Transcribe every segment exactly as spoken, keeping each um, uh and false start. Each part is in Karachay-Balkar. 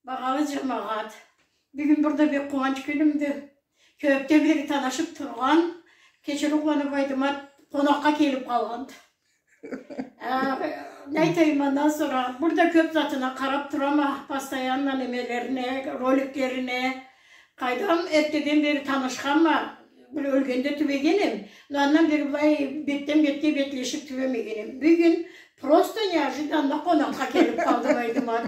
Багъалы джамагъат, бюгюн бир да бек къууанч кюнюмдю. Кёбден бери танышыб тургъан Кечеругъла Байдымат къонакъгъа келиб къалгъанды. А, не айтайым, андан сора бир да кёб затына къараб турама, постоянно немелерине, роликлерине. Къайдам, эртеден бери танышханма, бир ёлгенде тюбегенем, но андан бери былай бетден бетге бетлешиб тюбемегенем. Бюгюн просто неожиданно къонакъгъа келиб къалды Байдымат.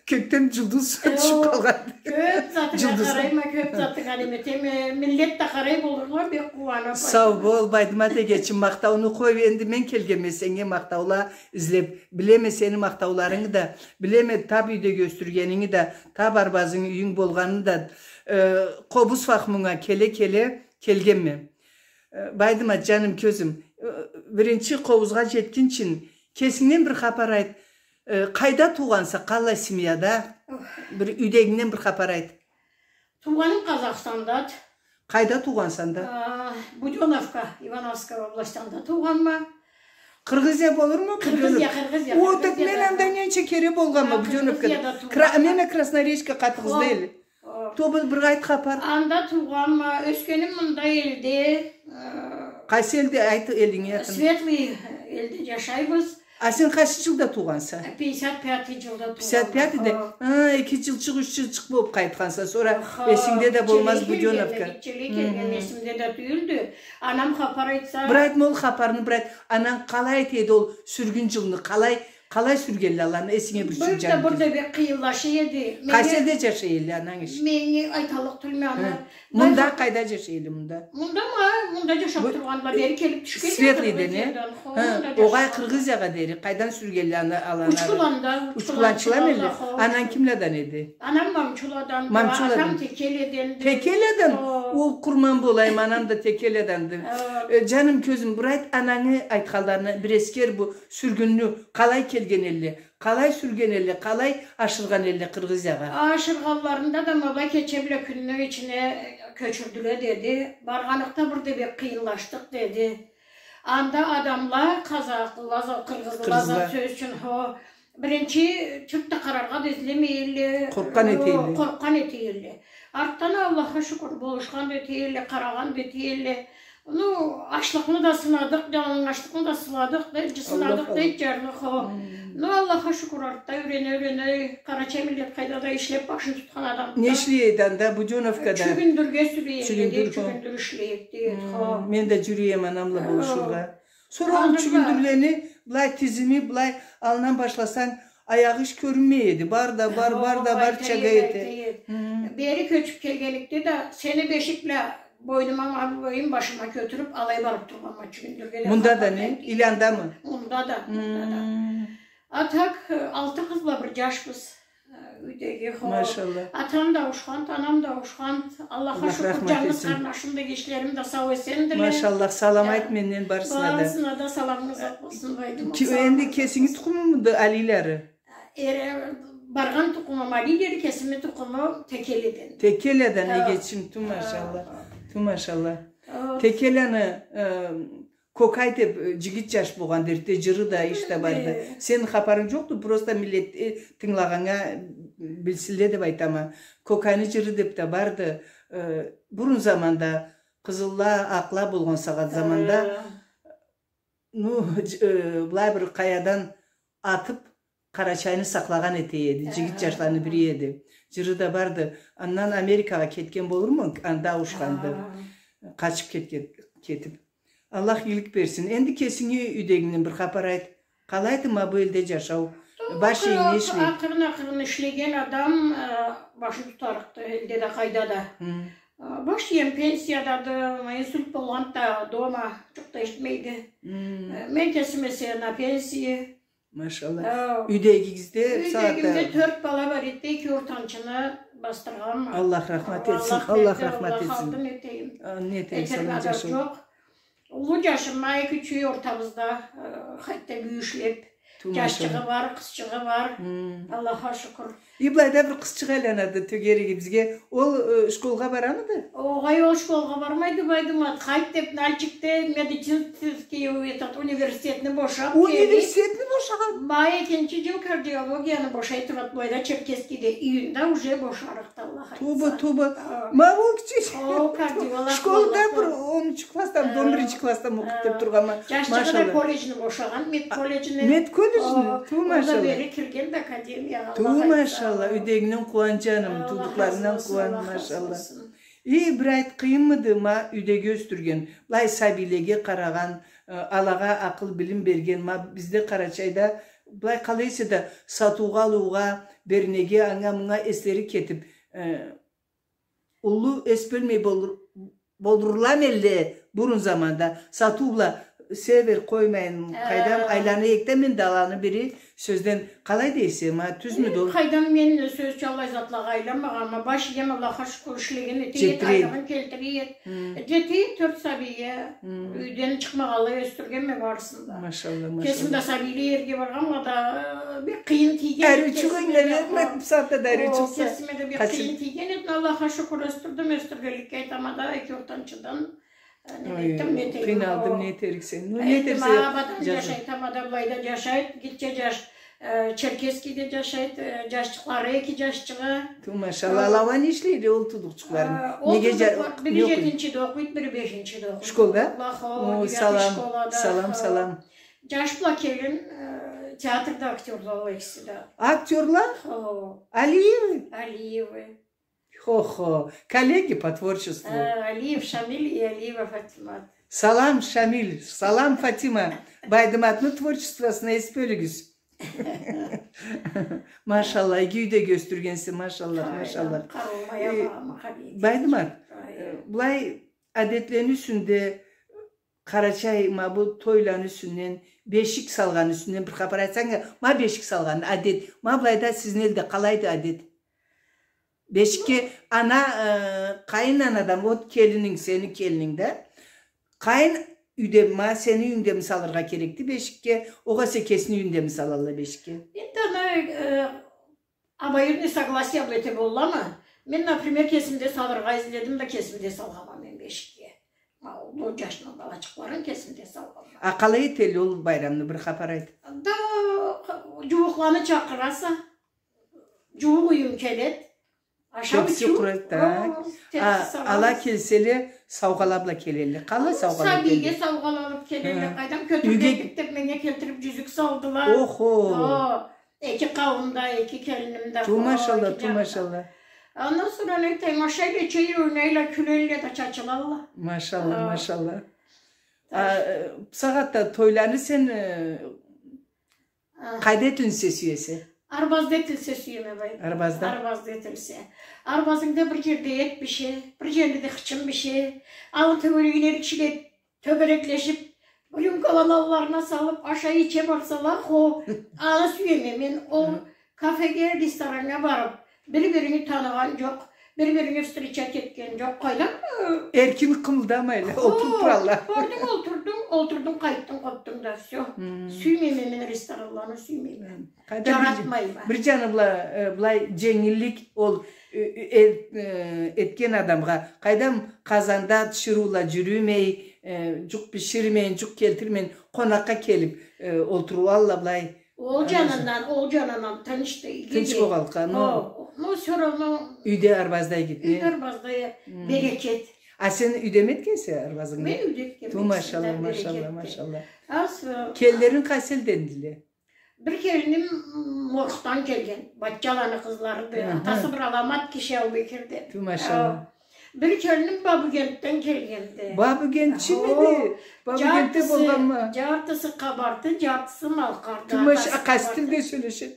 Кёкден джулдуз тюшюб къалгъан. Кёб затынга къарайма, кёб затынга неме этеме, миллет да къарай болурла, бек къууаныб. Сау бол, Байдымат эгечим, махтауну къой, энди мен келгенме сеннге махтаула излеб, билеме сени махтауларынгы да, билеме таб юйде кёсдюргенинги да, таб арбазынг, юйюнг болгъанын да, э, къобуз фахмунга келе-келе келгенме. Э, Байдымат, джаным, кёзюм, э, биринчи къобузгъа джетгинчин, кесингден бир хапар айт. Э, къайда туугъанса, къаллай семьяда? Бир юйдегингден бир хапар айт. Туугъаным Къазахстанда. Къайда туугъанса анда? А, Будённовка, Ивановская областьда туугъанма. Къыргъызия болурму? Къыргъызия, Будённов. Къыргъызия, о, так Къыргъызияда. Мен анда ненча кере болгъанма, Будённовкада. Къыргъызияда туугъанма. Кра-, мен а Красноярьеска къатыгъызда эле. О. Тобу бир айт хапар. Анда туугъанма, ёсгеним мында элде. Э, къайсы элде, айт элинги атын. Светлый элде джашайбыз. А сен къайсы джылда туугъанса? Пятьдесят пятый джылда туугъанма. Пятьдесят пятый да? О. Ха, эки джылчыкъ, юч джылчыкъ болуб къайтханса. Сора эсингде да болмаз, Будённовка. Гитчелей келгенме, эсимде да тюйюлдю. Анам хапар айтса. Бир айтма ол хапарны, бир айт. Ананг къалай эте эди ол сюргюн джылны, къалай Къалай сюргенле аланы, эсинге бир тюшюргенчи. Бир да, бир да бек къыйынлаша эди. Къайсы элде джашай элле ананг иши? Мен айталлыкъ тюлме аны. Хы. Мында къайда джашай элле, мында? Мында ма, мында джашаб тургъанла, бери келиб тюшгенле Светлыйда, не? Къыргъызиядан, хо, мында джашаб. Огъай, Къыргъызиягъа дери, къайдан сюргенле аны, аланы? Учкуланда, Учкуланчыла элле. Учкуланчыла, хо. Ананг кимледен эди? Анам Мамчуладан, Мамчуладан. Атам Текеледенди. Текеледен? Хо. О, къурман болайым, анам да Текеледенди. Хо. Э, джаным, кёзюм, бир айт, анангы айтханларына бир эсгер бу. Сюргюнню къалай келген элле, къалай сюрген элле, къалай ашыргъан элле Къыргъызиягъа? Ашыргъанларында да ма былай кече бла кюнню ичине кёчюрдюле деди. Баргъанлыкъда бир да бек къыйынлашдыкъ деди. Анда адамла, къазахла, къыргъызла, къыргъызла, сёз ючюн, хо, биринчи тюрт да къараргъа да излемей элле. Къоркъгъан эте элле. Хо, къоркъгъан эте элле. Артдан, Аллахха шукур, болушхан да эте элле, къарагъан да эте элле. Ну, ачлыкъны да сынадыкъ, джалангачлыкъны да сынадыкъ, сынадыкъ, Аллах, Аллах. Дейди джарлы, хо. Хм. Ну, Аллахха шукур, артда юрене-юрене, къарачай миллет къайда да ишлеб башын тутхан адам. Не ишлей эди анда, Будённовкада? Чюгюндюрге сюре эди, Чюгюндюр, хо. Чюгюндюр ишлей эди, хо. Хм, мен да джюрюй эдим анам бла болушургъа. Хо. Сора ол чюгюндюрлени былай тизими, былай аллындан башласанг, аягъы иш кёрюнмей эди. Бар да бар, бар да бар, чага эте. Хм. Бери кёчюб келгенликде да сени бешик бла бойнума, ма бу бойнум башыма кётюрюб, алай барыб тургъанма Чюгюндюрге да. Мында да не? Или андамы? Мында да, мында да. Хм. А так, алты къыз бла бир джашбыз. Юйдеги, хо. Машаллах. Атам да ауушханды, анам да ауушханды. Аллахха шукур, джангыз къарнашым да, эгечлерим да сау-эсендиле. Машаллах, салам айт менден барысына да. Барысына да саламыгъыз болсун, Байдымат. Энди кесинги тукъумумуду Алийлары? Э, баргъан тукъумум Алийлери, кесими тукъумум Текеледен. Текеледен, эгечим, тю, машаллах. Тю, машаллах. Текеланы, э, Кокай деб, э, джигит джаш болгъан дерди, джыры да, иш да барды. Э. Сени хапарынг джокъду, просто миллет, э, тынгылагъаннга билсинле деб айтама. Кокайны джыры деб да барды. Э, бурун заманда, къызылла, акъла болгъан сагъат заманда, э, ну, дж-, э, былай бир къаядан атыб, Къарачайны сакълагъан эте эди, джигит джашланы бири эди. Джыры да барды. Андан Америкагъа кетген болурму? Анда ауушханды. Къачыб кетген, кетиб. Аллах игилик берсин. Энди кесинги юйдегингден бир хапар айт. Къалайды ма бу элде джашау? Баш иегинг не ишлей? Акъырын-акъырын ишлеген адам, э, башын тутарыкъды, элде да, къайда да. Хы. Э, баш ием пенсиядады, инсульт болгъанды да, дома, джукъ да эшитмейди. Хы. Э, мен кесим эсе на пенсии. Машалла. Хо. Юйдегигизде сагъатда? Юйдегимде тёрт бала бар эди, эки ортанчыны басдыргъанма. Аллах рахмат этсин, Аллах рахмат этсин. Аллах берди, Аллах алгъын этейим. А, не этейим, салам джашым. Этерге зат джокъ. Уллу джашым ма эки-юч ортабызда, э, къайтда бюйюшлеб. Машалла. Джашчыгъы бар, къызчыгъы бар. Хм. Аллахха шукур. И былайда бир къызчыкъ айланады тёгерегибизге. Ол, э, школгъа барамыды? Огъай, ол школгъа бармайды, Байдымат. Хайт деп, Нальчикде медицинский, этот, университетни бошаб келди. Университетни бошагъан? Ма экинчи джыл кардиологияны бошай турады, былайда Черкесскеде. Июнда уже бошарыкъды, Аллах айтса. Тоба, тоба. Ха. Ма ол кичи. Ол кардиолог. Школда бир онунчу классдан, он биринчи классдан окъуп деп тургъанма. Джашчыгъы да колледжни бошагъан, медколледжни. Медколледжни? Ха. Ту, машалла. Ол да бери кирген да академиягъа. Ту, Аллах айтса. Машалла, юйдегингден къууан, джаным, туудукъларынгдан къууан, машалла. Аллах разы болсун. И бир айт, къыйынмыды ма юйдеги ёсдюрген, былай сабийлеге къарагъан, э, алагъа акъыл, билим берген, ма бизде Къарачайда былай къалай эсе да сатыугъа, алыугъа, бернеге, анга-мунга эслери кетип, э, уллу эс бёлмей болур-, болурламы элле бурун заманда. Сатыу бла север къоймайын, къайдам, айлана эк да, мен да аланы бири сёзден, къалай дейсе, ма тюзмюдю ол? Э, къайдам, мен сёзча аллай затлагъа айланмагъанма, баш ием, Аллахха шукур, ишлеген эте эди, айлыгъын келтире эди. Хм. Джете эди, тёрт сабийге, хм, юйден чыкъмагъанлай ёсдюргенме барысын да. Машалла, машалла. Кесим да сабийле эрге баргъанма да, бир къыйын тийген. Ариучукъ, кесиме да, энелерим, ха, бусагъатда да ариучукъса. О, кесиме да бир къыйын тийген эди, Аллахха шукур, ёсдюрдюм, ёсдюргенликге айтама да, эки ортанчыдан, э, неме этдим, не этерик. Ой, къыйналдым, не этериксе. Ну, не этериксе, ма абадан джашайды, тамада былайда джашайды, гитче джаш, э, Черкесскеде джашайды, э, джашчыкълары, эки джашчыгъы. Ту, машалла, ала уа не ишлейди ол туудукъчукъларынг? Э, ол туудукъла бири джетинчиде окъуйду, бири бешинчиде окъуйду. Школда? Ха, о, салам, девятый школада, салам, ха. Салам. Джаш бла келин, э, театрда актёрла экиси да. Актёрла? Ха. Алиевы? Алиевы. Хо-хо, коллеги по творчеству. Э, Алиев Шамиль и Алиева Фатимат. Салам, Шамиль, салам, Фатима. Байдыматны творчествосуна эс бёлюгюз. Машалла, иги юйде ёсдюргенсе, машалла, машалла. Э, Байдымат, э, былай адетлени юсюнде, Къарачай, ма бу тойланы юсюнден, бешик салгъаны юсюнден бир хапар айтсанг, ма бешик салгъаны, адет. Ма былайда сизни элде къалайды адет? Бешикге ана, э, къайын анадан, ол келининг, сени келининг да, къайын юйде, ма сени юйюнгдеми салыргъа керекди бешикге, огъесе кесини юйюндеми салалла бешикге? Энди ана, э, обоюдное согласие бла эте болламы? Мен, например, кесимде салыргъа изледим да, кесимде салгъанма мен бешикге. Ма, ол джашны балачыкъларын кесимде салгъанма. А къалай этелле ол байрамны, бир хапар айт. Да, джууукъланы чакъыраса, джууукъ уюм келеди, ашау, ичиу къурады да. О, тепси салабыз. А ала келселе, саугъала бла келелле. Къалай саугъала келелле? Сабийге саугъала алып келелле. Хы. Къайдам, кётюргенлик деп, меннге келтирип джюзюк салдыла. Охо. О, эки къауум да, эки келиним да. Ту, машалла, ту, машалла. Андан сора не этейим, ашайла, ичейла, ойнайла, кюлелле да чачылалла. Машалла, машалла. А, э, бусагъатда тойланы сен, э, къайда этилсе сюесе? Арбазда этилсе сюеме, бай. Арбазда? Арбазда этилсе. Арбазынгда бир джерде эт бишсе, бир джерде хычын бишсе, аны тёгерегине эркишиле тёгереклешип, рюмкаланы алларына салып, ашай-иче барсала, хо, аны сюеме мен. Ол кафеге, рестораннга барып, бир-биринги таныгъан джокъ, бир-биринги встречать этген джокъ, къайдам, э, эркин къымылдамайла, олтуруп туралла. Бардынг, олтурдунг, олтурдунг, къайтдынг, къотдунг да, всё. Сюймейме мен ресторанланы, сюймейме. Къайдам, бир, джаратмайма. Бир джаны бла, э, былай дженгиллик ол, э, э, э, этген адамгъа. Къайдам, къазанда тиширыула джюрюмей, э, джукъ биширмейин, джукъ келтирмейин, къонакъгъа келип, э, олтуруп алла былай. Ол джанындан, ол джанындан тынчды, иги. Тынч болгъанлыкъгъа, но. О, но всё равно. Юйде арбазда игиди. Юйде арбазда берекет. А сен юйдеми этгенсе арбазынгы? Мен юйде этгенме. Ту, машалла, машалла, машалла. Аз, э, келинлеринг къайсы элдендиле? Бир келиним Морхдан келген, Батчаланы къызларыды. Атасы бир аламат киши, Абубекир деп. Ту, машалла. Бир келиним Бабугентден келгенди. Бабугентчимиди? Бабугентде болгъанмы? Джартысы къабарты, джартысы малкъарды. Ту, машалла, къайсы тилде сёлешеди?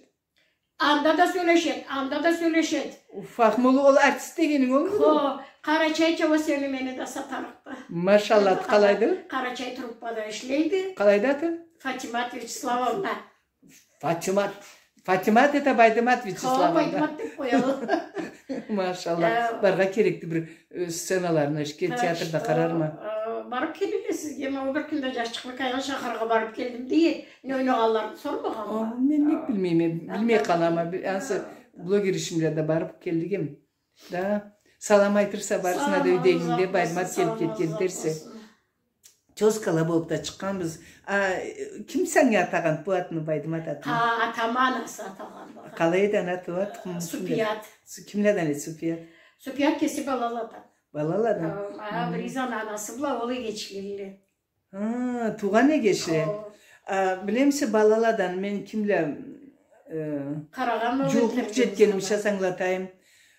Анда да сёлешеди, анда да сёлешеди. Уф, Фахмулу, ол артист дегенинг олмуду? Хо, къарачайча уа сени-мени да сатарыкъды. Машалла, къалайды? Къарачай труппада ишлейди. Къалайды аты? Фатимат Вячеславовна. Фатимат. Фатимат, это Байдымат Вячеславовна. Хо, Байдымат деп къоялла. Машалла. Э, баргъа керекди бир, э, сценаларына, ишге, театрда къарарма. Э, Барып келдиле сизге, ма ол бир кюнде джашчыкъны Кайгъан шахаргъа барып келдим дей, не ойнагъанларын сормагъанма. О, мен нек билмейме, билмей къалама, бир, ансы блогер ишим бла да барып келдигим. Да, салам айтырса барысына да, юйдегинге, Байдымат келип кетген дерсе. Тёзкала болуп да чыкъгъанбыз. А, ким санга атагъан бу атны, Байдымат атны? Ха, атамы анасы атагъанды. Къалай эди ана аты, тукъуму? Супият. Кимледен эди Супият? Супият кеси Балаладан. Балаладан. Ха, ма Абризаны анасы бла ол эгечлиле. Ха, туугъан эгечле. Ха. А, билемисе, Балаладан мен ким бла, э, джууукълукъ джетгенимча ангылатайым.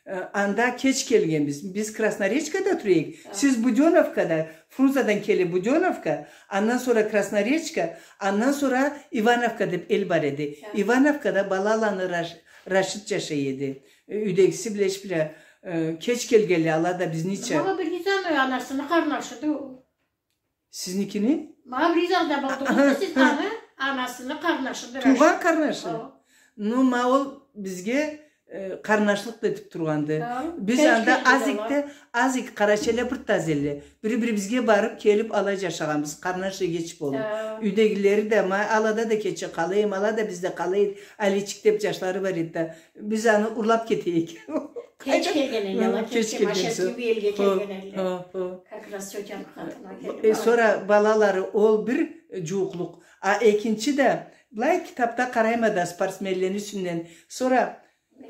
Э, анда кеч келгенбиз. Биз Красноречкада тура эдик. Ха. Сиз Будённовкада, Фрунзадан келе Будённовка, андан сора Красноречка, андан сора Ивановка деп эл бар эди. Ха. Ивановкада Балаланы Раш-, Рашид джашай эди. Э, юйдегиси бла, эши бла, э, кеч келгенле, ала да бизнича. Ма Абризаны анасыны къарнашыды ол. Сизникини? Ма Абризаны да болдугъузму сиз аны, анасыны къарнашыды. Туугъан къарнашы. Ха. Ну, ма ол бизге, э, къарнашлыкъ да этип тургъанды. Ха. Биз анда аз эдик да, аз эдик, къарачайлыла бир да аз элле. Бири-бирибизге барып, келип, алай джашагъанбыз, къарнаш эгеч болуп. Ха. Юйдегилери да, ма алада да кече къала эдим, ала да бизде къала эди, Аличик деп джашлары бар эди да. Биз аны урлап кете эдик. Кеч келген элле, ала кеч келген, Машат кюбю элге келген элле. Хо, хо. Как раз тётямы къатына келген. Э, сора Балалары ол бир джууукълукъ. А экинчи да, былай китапда къарайма да спортсменлени юсюнден. Сора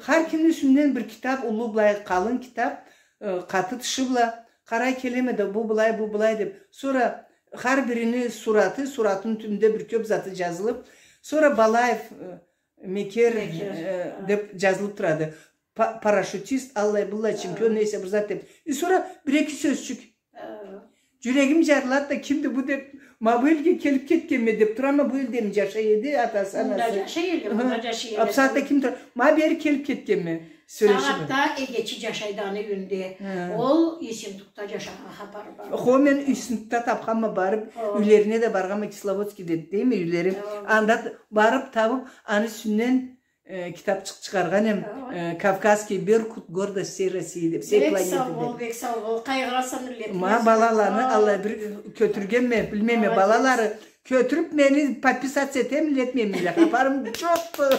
хар кимни юсюнден бир китап, уллу былай къалын китап, э, къаты тышы бла, къарай келеме да, бу былай, бу былай деп. Сора хар бирини сураты, суратыны тюбюнде бир кёп заты джазылып. Сора Балаев, э, Мекер, Мекер, э, деп джазылып турады. Па-, парашютист, аллай-быллай чемпион, нейсе, бир зат деп. Э, сора бир-эки сёзчюк. Э. Джюрегим джарылады да, кимди бу деп, ма бу элге келип кетгенме деп турама, бу элдеми джашай эди, атасы, анасы. Мында джашай эди, мында джашай эди. Бусагъатда ким тура? Ма бери келип кетгенме. Сёлешиме. Сагъатда эгечи джашайды аны юйюнде. Хы. Ол Ессентукда джашагъан хапары бар. Хо, мен Ессентукда тапханма барып, юйлерине да баргъанма, Кисловодский деди, дейме, юйлери. Хо. Анда барып табып, аны юсюнден, э, китапчыкъ чыгъаргъан эм, хо, э, «Кавказский беркут, гордость всей России» деп, всей планеты деп. Бек сау бол, бек сау бол. Къайгъыраса миллетинге. Ма Балаланы, хо, аллай бир кётюргенме, билмейме, молодец. Балалары кётюрюп мени подписаться этемиле, этмеймиле, хапарым джокъду.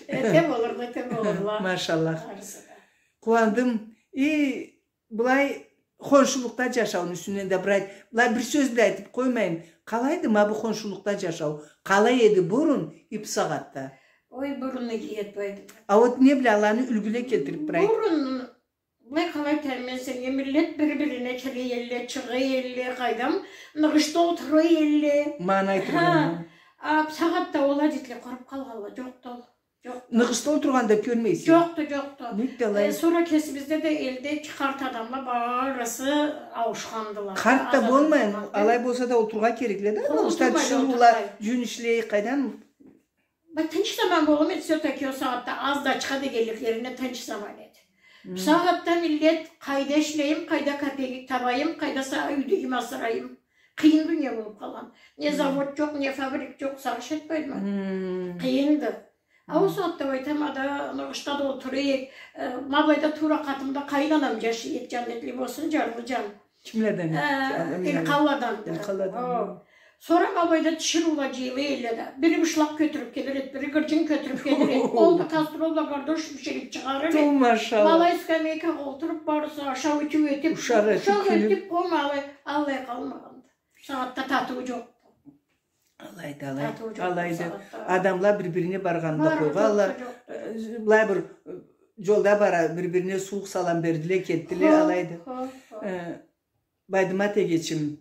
Эте болурла, эте болурла. Машаллах. Барысы да. Къууандым. И былай хоншулукъда джашауну юсюнден да бир айт. Былай бир сёз бла айтып къоймайын. Къалайды ма бу хоншулукъда джашау? Къалай эди бурун и бусагъатда? Ой, бурунну иги эди, былай. А вот не бла аланы юлгюле келтирип бир айт. Бурун Былай къалай айтайым мен сеннге, миллет бир-бирине кире элле, чыгъа элле, къайдам, ныгъышда олтура элле. Ма аны айтыргъанма. Ха. А бусагъатда ол адетле къуруб къалгъанла, джокъду ол. Джокъду. Ныгъышда олтургъан да кёрмейсе. Джокъду, джокъду. Нек да алай? Э, сора кесибизде да элде къарт адамла барысы ауушхандыла. Къарт да болмайын, алай болса да олтурургъа керекле да, ныгъышда тиширыула, джюн ишлей, къайдан. Бир тынч заман болур эди, всё-таки ол сагъатда аз да чыгъа дегенликлерине тынч заман эди. Хы. Бусагъатда миллет къайда ишлейим, къайда капегик табайым, къайда сагъ юйдегими асырайым. Къыйын дуния болуп къалгъан. Не завод джокъ, не фабрик джокъ, сагъыш этмейме. Хы. Къыйынды. А ол сагъатда айтама да, ныгъышда да олтура эдик, э, ма былайда туура къатымда къайын анам джашай эди, джаннетли болсун, джарлы джан. Кимледен? Э, Элкъалладанды. Элкъалладан. О. Сора ма былайда тиширыула джыйыла элле да. Бири бышлакъ кётюрюп келир эди, бири гырджын кётюрюп келир эди. Ол да кастрюлда гардош биширип чыгъарыр эди. Ту, машалла. Ма былай скамейкагъа олтуруп, барысы ашау-ичиу этип, ушакъ этип, аллай, аллай къалмагъанды. Сагъатда татыу джокъду. Алайды, алайды. Татыу джокъду сагъатда. Адамла бир-бирине баргъанын да къойгъанла. Э, былай бир, э, джолда бара, бир-бирине сууукъ салам бердиле, кетдиле, алайды. Хо, хо, хо. Э, Байдымат эгечим,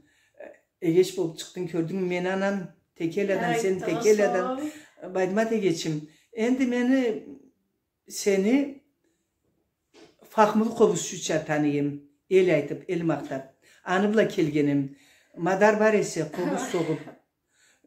эгеч болуп чыкъдынг, кёрдюнгмю, мени анам Текеладан, сен Текеладан. Байдымат эгечим, энди мени, сени Фахмулу къобузчуча таныйым, эл айтып, эл махтап. Аны бла келгеним. Мадар бар эсе, къобуз согъуп,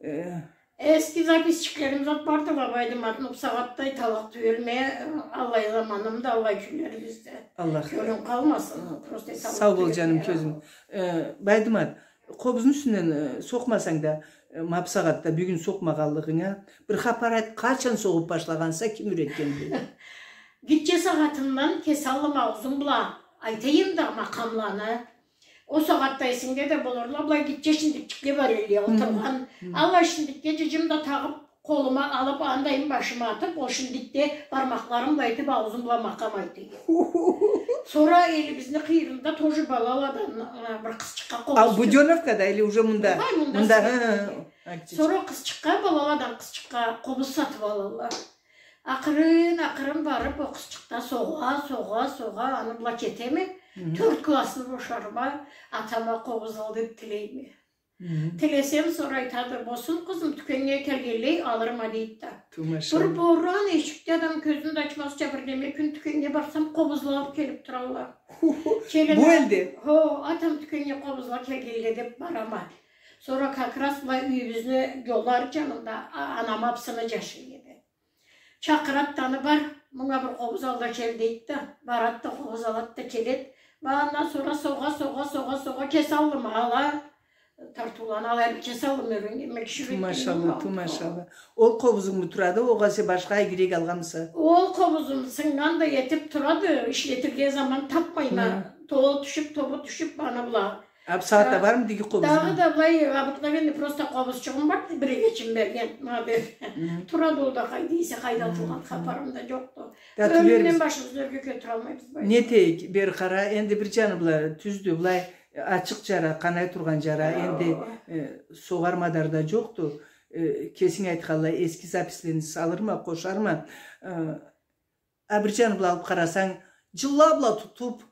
Э, эски записчиклерим зат бардыла, Байдыматны бусагъатда айталлыкъ тюйюлме, аллай заманым да, аллай кюнлерибиз да. Аллах. Кёлюнг къалмасын, просто айталлыкъ тюйюлме. Сау бол, джаным, кёзюм. Э, Байдымат, къобузну юсюнден, э, сокъмасанг да, э, ма бусагъатда, бюгюн сокъмагъанлыгъынга, бир хапар айт, къачан согъуп башлагъанса, ким юретгенди? Гитче сагъатымдан кеси аллым ауузум бла айтайым да макъамланы. Ол сагъатда эсингде да болурла, былай гитче шиндикчикле бар эдиле, олтургъан. Хы. Аллай шиндикге джыджым да тагъыб, къолума алыб, андайын башыма атыб, ол шиндикде бармакъларым былай этиб, ауузум бла макъам айта эдим. Сора элибизни къыйырында тоже балаладан, а, бир къызчыкъгъа къобуз. А, Будённовкада или уже мында? Былай, мында. Мында, сора хы, хы, хы. Сора ол къызчыкъгъа, балаладан къызчыкъгъа къобуз сатыб алалла. Акъырын, акъырын барыб, ол къызчыкъ да согъа, согъа, согъа, аны бла кетеме. Хы. Тёрт классны бошарыма, атама къобуз ал деб тилейме. Хы. Тилесем, сора айтады, болсун, къызым, тюкеннге келгенлей алырма, дейди да. Ту машалла. Бир боран эшикде, адам кёзюн да ачмазча, бир неме кюн тюкеннге барсам, къобузла алыб келиб туралла. Ху-ху. Келин. Бу элде? Хо, атам тюкеннге къобузла келгенле деб барама. Сора как раз былай юйюбюзню джолу ары джанында, а-, анам абысыны джашай эди. Чакъырад да аны, бар, мынга бир къобуз ал да кел, дейд да. Барад да, къобуз алад да келед. Ма андан сора согъа, согъа, согъа, согъа, кеси аллыма ала. Тартыуланы ала, кеси аллыма юреннгенме, киши. Ту машалла, ту машалла. Ол къобузунгму турады, огъесе башха игирек алгъанмыса? Ол къобузум сыннган да этиб турады, ишлетирге заман табмайма. Хы. Толу тюшюб, тобу тюшюб, аны бла. А бусагъатда бармыды иги къобузунг? Дагъыда былай, обыкновенный просто къобузчугъум барды, бир эгечим берген, ма бир. Хы. Турады ол да, къайда эсе, къайда атылгъан хапарым да джокъду. Да, тюбербиз. Ёлюмден башыбызны ёрге кётюралмайбыз, былай. Не этейик, бери къара, энди бир джаны бла, тюздю, былай, ачыкъ джара, къанай тургъан джара, энди, э, согъар мадар да джокъду. Э, кесинг айтханлай, эски записьлени салырма, къошарма. Э, А бир джаны бла алыб къарасанг, джылла бла тутуб,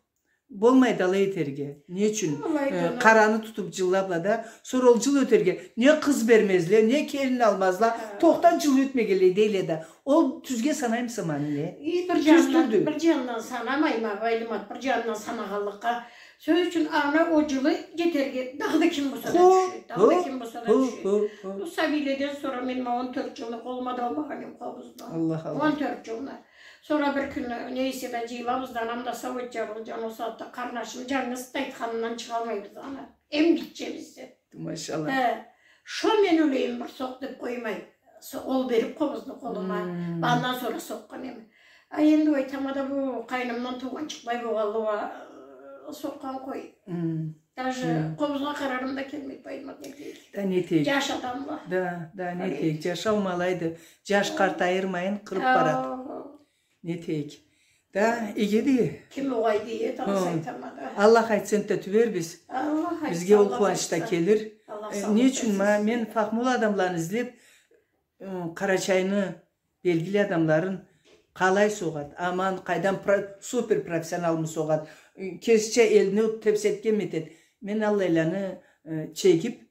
болмайды алай этерге. Не ючюн? Э, къараны тутуб джылла бла да, сора ол джыл ётерге, не къыз бермезле, не келин алмазла, тохта, джыл ётмегенлей дейле да. Ол тюзге санаймыса аны, не? Тюз тюлдю. Бир джанындан санамайма, Байдымат, бир джанындан санагъанлыкъгъа. Сёз ючюн, аны ол джылы джетерге, дагъыда ким болса да тюшюр эди, дагъыда ким болса да тюшюр эди. Бу сабийледен сора мен ма он тёрт джылны къолума да алмагъан эдим къобузну. Аллах, Аллах. Он тёрт джылны. Сора бир кюн, не эсе да, джыйылабыз да, анам да сау эди, джарлы джан, ол сагъатда къарнашым, джангыз да айтханындан чыгъалмайбыз аны. Эм гитчебиз деб. Машалла. Хе, шо мен ёлейим бир сокъ деб къоймай. Со-, ол бериб къобузну къолума. Хм. Андан сора сокъгъан эм. А энди айтама да, бу къайнымдан туугъанчыкълай болгъанлы уа, э, сокъгъан къой. Хм. Даже къобузгъа къарарым да келмейди, Байдымат, не этейик. Да не этейик. Джаш адамла. Да, да, не этейик. Джашау ма алайды. Джаш къартайырмайын къырыб барады. Не этейик. Да, игиди. Ким огъайды, э, да, айтама да. Аллах айтса, энтда тюбербиз. Аллах айтса, Аллах айтса. Бизге ол къууанч да келир. Э, не ючюн ма, мен фахмулу адамланы излеб, э, Къарачайны белгили адамларын, къалай согъад, аман, къайдан про-, супер профессионалмы согъад, э, кесича элни тепсетгенми этед. Мен аллайланы, э, чегиб,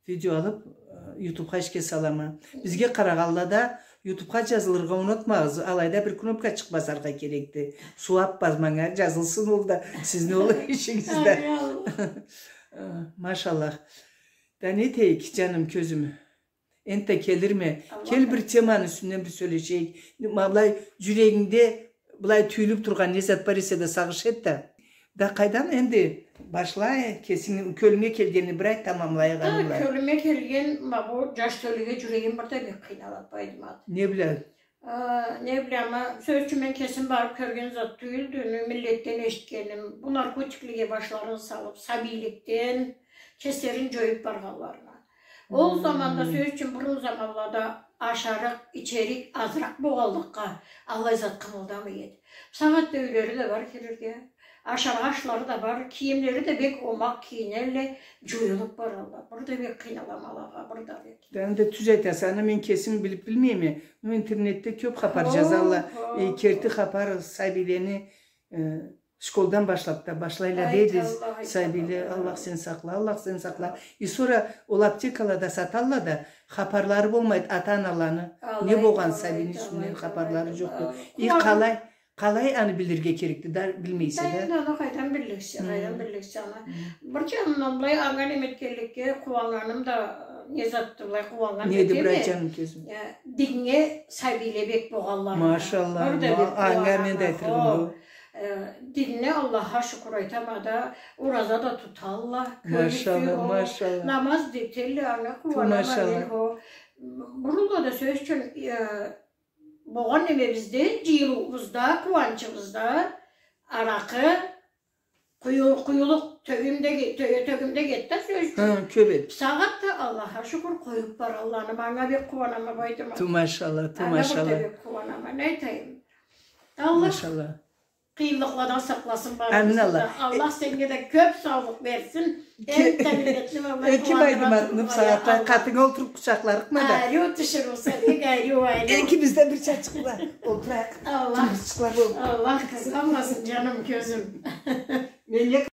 видео алыб, э, ютубха ишге салама. Бизге къарагъанла да, ютубха джазылыргъа унутмагъыз, алайда бир кнопкачыкъ басаргъа керекди. Сууаб, манга джазылсын ол да, сизни ол ишигиз да. Амин, Аллах. Э, машаллах. Да не этейик, джаным, кёзюм. Энтда келирме. Кел, бир теманы юсюнден бир сёлешейик. Ма былай джюрегингде былай тюйюлюб тургъан не зат бар эсе да, сагъыш эт да. Да къайдам, энди башла, кесинг кёлюнге келгенни бир айт, тамамлайыкъ аны былай. Кёлюме келген, ма бу джаш тёлюге джюрегим бир да бек къыйналады, Байдымат. Не бла? А, не бла, ма, сёз ючюн, мен кесим барыб кёрген зат тюйюлдю, миллетден эшитгеним, бу наркотиклеге башларын салыб, сабийликден кеслерин джоюб баргъанларына. Ол заманда, сёз ючюн, бурун заманлада ашарыкъ, ичерик азыракъ болгъанлыкъгъа, аллай зат къымылдамай эди. Бусагъатда юйлери да бар кирирге, ашаргъа ашлары да бар, кийимлери да бек омакъ кийинелле, джоюлуб баралла. Бир да бек къыйналама алагъа, бир да бек. Да, энди тюз айтаса, аны мен кесим билиб билмейме. Ну, интернетде кёб хапар джазалла. Хо, хо, э, керти хапар, сабийлени, э, школдан башлаб да башлайла дейди. Сабийле, Аллах сен сакъла, Аллах сен сакъла. И сора ол аптекалада саталла да, хапарлары болмайды ата-аналаны. Не болгъан сабийни юсюнден хапарлары джокъду. И къалай, къалай аны билирге керекди да, билмейсе да. Энди аны къайдан билликсе, къайдан билликсе аны. Бир джанындан былай анга неме этгенликге къууаннганым да, не затды, былай къууаннган неди, бир джаным, кёзюм. Динге сабийле бек болгъанларына. Машалла, анга мен да айтырым. Э, динни, Аллахха шукур айтама да, ораза да туталла, кёбюсю, о, машалла, намаз да этелле, анга къууанама мен, о. Бурунлада, сёз ючюн, э, болгъан немебизде, джыйылыуубузда, къууанчыбызда аракъы, Къуюлукъ тёгюмде, тёгюмде кетди сёз. Хы, кёп эди. Сагъатда, Аллахха шукур, къоюп баралла аны. Манга бек къууанама, Байдымат. Ту машалла, ту машалла. Анга бир да бек къууанама, не айтайым. Аллах къыйынлыкъладан сакъласын барыбызны да. Амин, Аллах. Аллах сеннге да кёп саулукъ берсин. Энтта миллетни, Аллах, эки Байдыматны бусагъатда къатынга олтуруп къучакъларыкъма да. Ариу тиширыуса, бек ариу, ариу. Экибиз да бирчачыкъла олтурайыкъ. Аллах къызгъанмасын, джаным, кёзюм. Меннге